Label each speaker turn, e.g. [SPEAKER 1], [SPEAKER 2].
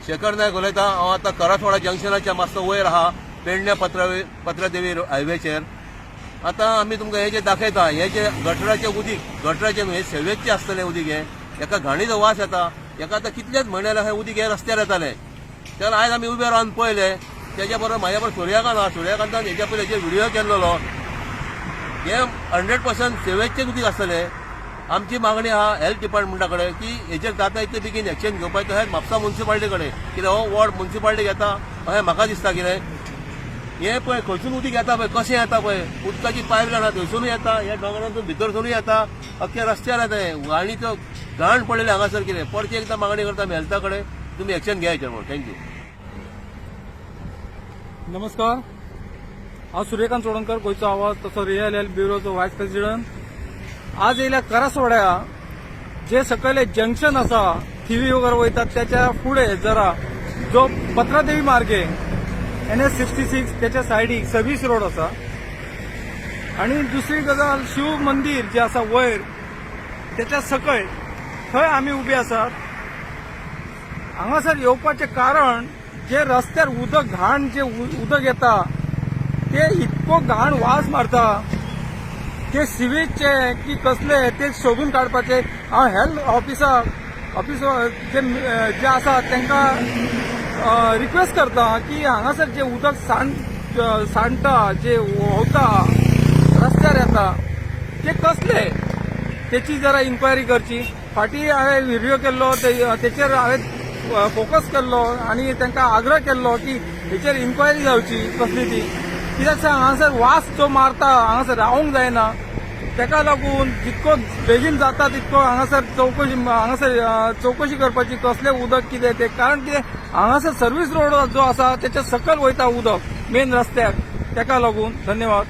[SPEAKER 1] शेखर नायक उलयता. हांव आतां करासवाडा जंक्शनाच्या मातसो वयर आहा, पेडण्या पत्रादेवी हायवेचेर. आतां आमी तुमकां हे जे दाखयता, हे जे गटराचें उदीक, गटराचें न्हू, हे सेवेजचें आसतलें उदीक. हें हेका घाणीचो वास येता. हेका आतां कितलेच म्हयने हे उदीक हे रस्त्यार येतालें. तेन्ना आयज आमी उबे रावन पळयले. तेज्या बरोबर म्हाज्या बरोबर सूर्यकांत आहा. सूर्यकांतान हेच्या पयलीं हेजेर व्हिडिओ केल्लो. हे 100% सेवेजचें उदीक आसतलें. आमची मागणी आहा हेल्थ डिपार्टमेंटा कडेन की हेजेर जाता इतले बेगीन एक्शन घेवपाक, तशेंच म्हापसा मुन्सिपालिटी कडेन. कित्याक हो वॉर्ड मुन्सिपालिटी घेता अशें म्हाका दिसता. कितें हें पळय, खंयसून उदीक येता पळय, कशें येता पळय. उदकाची पायप लायन आहा, थंयसरूय येता, ह्या दोंगरांतून भितर सरूय येता, अख्ख्या रस्त्यार येता. हें घाणीचो घाण पडलेले हांगासर. कितें परती एकदां मागणी करता आमी हेल्था कडेन, तुमी एक्शन घ्या हेचेर म्हणून. Thank you.
[SPEAKER 2] नमस्कार, हांव सूर्यकांत चोडणकर, गोंयचो आवाज तसो रियल हेल्थ ब्युरोचो व्हायस प्रेसिडेंट. आज येयल्या करासवाड्या, जे सकयले जंक्शन आसा, थिवी वगैरे वयतात त्याच्या फुडें जरा जो पत्रादेवी मार्गे एनएच 66, त्याच्या सायडीक सर्वीस रोड आसा. आणि दुसरी गजाल, शिव मंदिर जे आसा वयर त्याच्या सकयल, थंय आमी उबे आसात. हांगासर येवपाचें कारण, जे रस्त्यार उदक घाण जे उदक येता ते इतको घाण वास मारता, ते सिवेजचे की कसले ते सोदून काडपाचे. हांव हेल्थ ऑफिसाक, ऑफिस जे जे आसा तांकां रिक्वेस्ट करता की हांगासर जे उदक सांडटा, जे व्हांवता, रस्त्यार येता, ते कसले तेची जरा इन्क्वायरी करची. फाटीं हांवें व्हिडिओ केल्लो, तेचेर हांवें फोकस केल्लो आनी तांकां आग्रह केल्लो की हेचेर इन्क्वायरी जावची कसली ती. कित्याक सांग, हांगासर वास जो मारता, हांगासर रावंक जायना. ताका लागून जितको बेगीन जाता तितको हांगासर चवकशी करपाची, कसलें उदक कितें तें. कारण कितें, हांगासर सर्वीस रोड जो आसा त्याच्या सकयल वयता उदक मेन रस्त्याक. ताका लागून धन्यवाद.